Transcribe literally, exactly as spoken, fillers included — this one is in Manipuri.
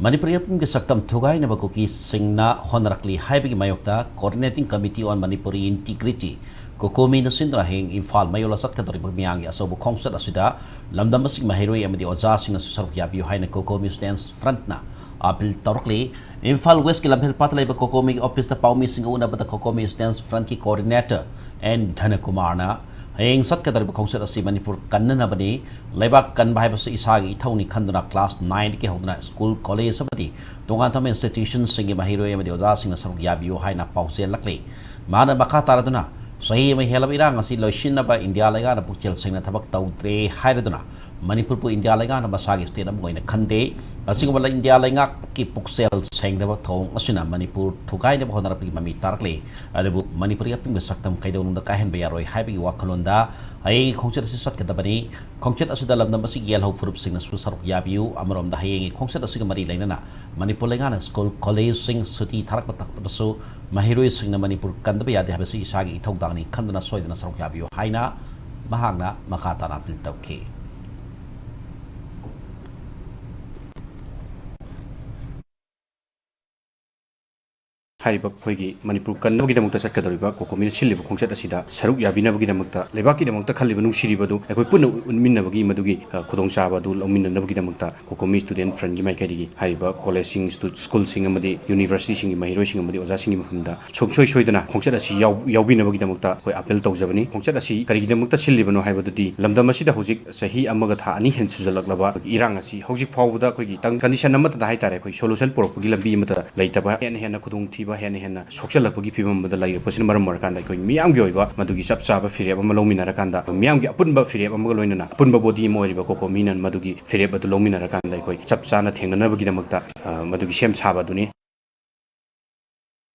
ꯃꯅꯤꯄꯨꯔꯤ ꯑꯄꯨꯝꯒꯤ ꯁꯛꯇꯝ ꯊꯨꯒꯥꯏꯅꯕ ꯀꯨꯀꯤꯁꯤꯡꯅ ꯍꯣꯠꯅꯔꯛꯂꯤ ꯍꯥꯏꯕꯒꯤ ꯃꯥꯌꯣꯛꯇ Coordinating Committee on Manipuri Integrity, ꯀꯣꯀꯣꯃꯤꯅ ꯁꯤꯟꯗꯨꯅ ꯍꯌꯦꯡ ꯏꯝꯐꯥꯜ ꯃꯌꯣꯜꯗ ꯆꯠꯀꯗꯧꯔꯤꯕ ꯃꯤꯌꯥꯝꯒꯤ ꯑꯆꯧꯕ ꯈꯣꯡꯆꯠ ꯑꯁꯤꯗ ꯂꯝꯗꯝ ꯑꯁꯤꯒꯤ ꯃꯍꯩꯔꯣꯏ ꯑꯃꯗꯤ ꯑꯣꯖꯥꯁꯤꯡꯅꯁꯨ ꯁꯔꯨꯛ ꯌꯥꯕꯤꯌꯨ ꯍꯥꯏꯅ ꯀꯣꯀꯣꯃꯤ Students Frontꯅ ꯑꯥꯄꯤꯜ ꯇꯧꯔꯛꯂꯤ꯫ ꯏꯝꯐꯥꯜ Westꯀꯤ ꯂꯝꯐꯦꯜ ꯄꯥꯠꯇ ꯂꯩꯕ ꯀꯣꯀꯣꯃꯤꯒꯤ officeꯇ ꯄꯥꯎꯃꯤꯁꯤꯡꯒ ꯎꯅꯕꯗ ꯀꯣꯀꯣꯃꯤ Students Frontꯀꯤ Coordinator ꯑꯦꯟ ꯙꯅꯀꯨꯃꯥꯔꯅ ꯍꯌꯦꯡ ꯆꯠꯀꯗꯧꯔꯤꯕ ꯈꯣꯡꯆꯠ ꯑꯁꯤ ꯃꯅꯤꯄꯨꯔ ꯀꯟꯅꯅꯕꯅꯤ, ꯂꯩꯕꯥꯛ ꯀꯟꯕ ꯍꯥꯏꯕꯁꯤ ꯏꯁꯥꯒꯤ ꯏꯊꯧꯅꯤ ꯈꯟꯗꯨꯅ class nineꯗꯒꯤ ꯍꯧꯗꯨꯅ school, college ꯑꯃꯗꯤ ꯇꯣꯉꯥꯟ ꯇꯣꯉꯥꯟꯕ institutionꯁꯤꯡꯒꯤ ꯃꯍꯩꯔꯣꯏ ꯑꯃꯗꯤ ꯑꯣꯖꯥꯁꯤꯡꯅ ꯁꯔꯨꯛ ꯌꯥꯕꯤꯌꯨ ꯍꯥꯏꯅ ꯄꯥꯎꯖꯦꯜꯂꯛꯂꯤ꯫ ꯃꯥꯅ ꯃꯈꯥ ꯇꯥꯔꯗꯨꯅ, ꯆꯍꯤ ꯑꯃ ꯍꯦꯜꯂꯕ ꯏꯔꯥꯡ ꯑꯁꯤ ꯂꯣꯏꯁꯤꯟꯅꯕ ꯏꯟꯗꯤꯌꯥ ꯂꯩꯉꯥꯛꯅ ꯄꯨꯛꯆꯦꯜ ꯁꯦꯡꯅ ꯊꯕꯛ ꯇꯧꯗ꯭ꯔꯦ ꯍꯥꯏꯔꯗꯨꯅ, ꯃꯅꯤꯄꯨꯔꯕꯨ ꯏꯟꯗꯤꯌꯥ ꯂꯩꯉꯥꯛꯅ ꯃꯁꯥꯒꯤ state ꯑꯃ ꯑꯣꯏꯅ ꯈꯟꯗꯦ꯫ ꯑꯁꯤꯒꯨꯝꯕ ꯏꯟꯗꯤꯌꯥ ꯂꯩꯉꯥꯛꯀꯤ ꯄꯨꯛꯆꯦꯜ ꯁꯦꯡꯗꯕ ꯊꯧꯑꯣꯡ ꯑꯁꯤꯅ ꯃꯅꯤꯄꯨꯔ ꯊꯨꯒꯥꯏꯅꯕ ꯍꯣꯠꯅꯔꯛꯄꯒꯤ ꯃꯃꯤ ꯇꯥꯔꯛꯂꯤ꯫ ꯑꯗꯨꯕꯨ ꯃꯅꯤꯄꯨꯔꯒꯤ ꯑꯄꯨꯟꯕ ꯁꯛꯇꯝ ꯀꯩꯗꯧꯅꯨꯡꯗ ꯀꯥꯏꯍꯟꯕ ꯌꯥꯔꯣꯏ ꯍꯥꯏꯕꯒꯤ ꯋꯥꯈꯜꯂꯣꯟꯗ ꯍꯌꯦꯡꯒꯤ ꯈꯣꯡꯆꯠ ꯑꯁꯤ ꯆꯠꯀꯗꯕꯅꯤ꯫ ꯈꯣꯡꯆꯠ ꯑꯁꯤꯗ ꯂꯝꯗꯝ ꯑꯁꯤꯒꯤ ꯌꯦꯜꯍꯧ ꯐꯨꯔꯨꯞꯁꯤꯡꯅꯁꯨ ꯁꯔꯨꯛ ꯌꯥꯕꯤꯌꯨ꯫ ꯑꯃꯔꯣꯝꯗ ꯍꯌꯦꯡꯒꯤ ꯈꯣꯡꯆꯠ ꯑꯁꯤꯒ ꯃꯔꯤ ꯂꯩꯅꯅ ꯃꯅꯤꯄꯨꯔ ꯂꯩꯉꯥꯛꯅ school, collegeꯁꯤꯡ ꯁꯨꯇꯤ ꯊꯥꯔꯛꯄ ꯇꯥꯔꯕꯁꯨ ꯃꯍꯩꯔꯣꯏꯁꯤꯡꯅ ꯃꯅꯤꯄꯨꯔ ꯀꯟꯗꯕ ꯌꯥꯗꯦ ꯍꯥꯏꯕꯁꯤ ꯏꯁꯥꯒꯤ ꯏꯊꯧꯗꯥꯡꯅꯤ ꯈꯟꯗꯨꯅ ꯁꯣꯏꯗꯅ ꯁꯔꯨꯛ ꯌꯥꯕꯤꯌꯨ ꯍꯥꯏꯅ ꯃꯍꯥꯛꯅ ꯃꯈꯥ ꯇꯥꯅ ꯑꯥꯄꯤꯜ ꯇꯧꯈꯤ꯫ ꯍꯥꯏꯔꯤꯕ ꯑꯩꯈꯣꯏꯒꯤ ꯃꯅꯤꯄꯨꯔ ꯀꯟꯅꯕꯒꯤꯗꯃꯛꯇ ꯆꯠꯀꯗꯧꯔꯤꯕ ꯀꯣꯀꯣꯃꯤꯅ ꯁꯤꯜꯂꯤꯕ ꯈꯣꯡꯆꯠ ꯑꯁꯤꯗ ꯁꯔꯨꯛ ꯌꯥꯕꯤꯅꯕꯒꯤꯗꯃꯛꯇ, ꯂꯩꯕꯥꯛꯀꯤꯗꯃꯛꯇ ꯈꯜꯂꯤꯕ ꯅꯨꯡꯁꯤꯔꯤꯕ ꯑꯗꯨ ꯑꯩꯈꯣꯏ ꯄꯨꯟꯅ ꯎꯠꯃꯤꯟꯅꯕꯒꯤ ꯃꯗꯨꯒꯤ, ꯑ, ꯈꯨꯗꯣꯡꯆꯥꯕ ꯑꯗꯨ ꯂꯧꯃꯤꯟꯅꯅꯕꯒꯤꯗꯃꯛꯇ ꯀꯣꯀꯣꯃꯤ Student Frontꯀꯤ ꯃꯥꯏꯀꯩꯗꯒꯤ ꯍꯥꯏꯔꯤꯕ collegeꯁꯤꯡ, stu-, schoolꯁꯤꯡ ꯑꯃꯗꯤ universityꯁꯤꯡꯒꯤ ꯃꯍꯩꯔꯣꯏꯁꯤꯡ ꯑꯃꯗꯤ ꯑꯣꯖꯥꯁꯤꯡꯒꯤ ꯃꯐꯝꯗ ꯁꯨꯡꯁꯣꯏ ꯁꯣꯏꯗꯅ ꯈꯣꯡꯆꯠ ꯑꯁꯤ ꯌꯥꯎ-, ꯌꯥꯎꯕꯤꯅꯕꯒꯤꯗꯃꯛꯇ ꯑꯩꯈꯣꯏ ꯑꯥꯄꯤꯜ ꯇꯧꯖꯕꯅꯤ꯫ ꯈꯣꯡꯆꯠ ꯑꯁꯤ ꯀꯔꯤꯒꯤꯗꯃꯛꯇ ꯁꯤꯜꯂꯤꯕꯅꯣ ꯍꯥꯏꯕꯗꯨꯗꯤ ꯂꯝꯗꯝ ꯑꯁꯤꯗ ꯍꯧꯖꯤꯛ ꯆꯍꯤ ꯑꯃꯒ ꯊꯥ ꯑꯅꯤ ꯍꯦꯟ ꯁꯨꯖꯜꯂꯛꯂꯕ ꯏꯔꯥꯡ ꯑꯁꯤ ꯍꯧꯖꯤꯛ ꯐꯥꯎꯕꯗ ꯑꯩꯈꯣꯏꯒꯤ ꯇꯪ-, condition ꯑꯃꯠꯇꯗ ꯍꯥꯏꯇꯥꯔꯦ, ꯑꯩꯈꯣꯏ solution ꯄꯨꯔꯛꯄꯒꯤ ꯂꯝꯕꯤ ꯑꯃꯠꯇ ꯂꯩꯇꯕ, ꯍꯦꯟꯅ ꯍꯦꯟꯅ ꯈꯨꯗꯣꯡꯊꯤꯕ, ꯍꯦꯟꯅ ꯍꯦꯟꯅ ꯁꯣꯛꯆꯜꯂꯛꯄꯒꯤ ꯐꯤꯕꯝ ꯑꯃꯗ ꯂꯩꯔꯛꯄꯁꯤꯅ ꯃꯔꯝ ꯑꯣꯏꯔꯀꯥꯟꯗ ꯑꯩꯈꯣꯏ ꯃꯤꯌꯥꯝꯒꯤ ꯑꯣꯏꯕ ꯃꯗꯨꯒꯤ ꯆꯞ ꯆꯥꯕ ꯐꯤꯔꯦꯞ ꯑꯃ ꯂꯧꯃꯤꯟꯅꯔꯀꯥꯟꯗ, ꯃꯤꯌꯥꯝꯒꯤ ꯑꯄꯨꯟꯕ ꯐꯤꯔꯦꯞ ꯑꯃꯒ ꯂꯣꯏꯅꯅ ꯑꯄꯨꯟꯕ body ꯑꯃ ꯑꯣꯏꯔꯤꯕ ꯀꯣꯀꯣꯃꯤꯅ ꯃꯗꯨꯒꯤ ꯐꯤꯔꯦꯞ ꯑꯗꯨ ꯂꯧꯃꯤꯟꯅꯔꯀꯥꯟꯗ ꯑꯩꯈꯣꯏ ꯆꯞ ꯆꯥꯅ ꯊꯦꯡꯅꯅꯕꯒꯤꯗꯃꯛꯇ, ꯑ, ꯃꯗꯨꯒꯤ ꯁꯦꯝ ꯁꯥꯕ ꯑꯗꯨꯅꯤ꯫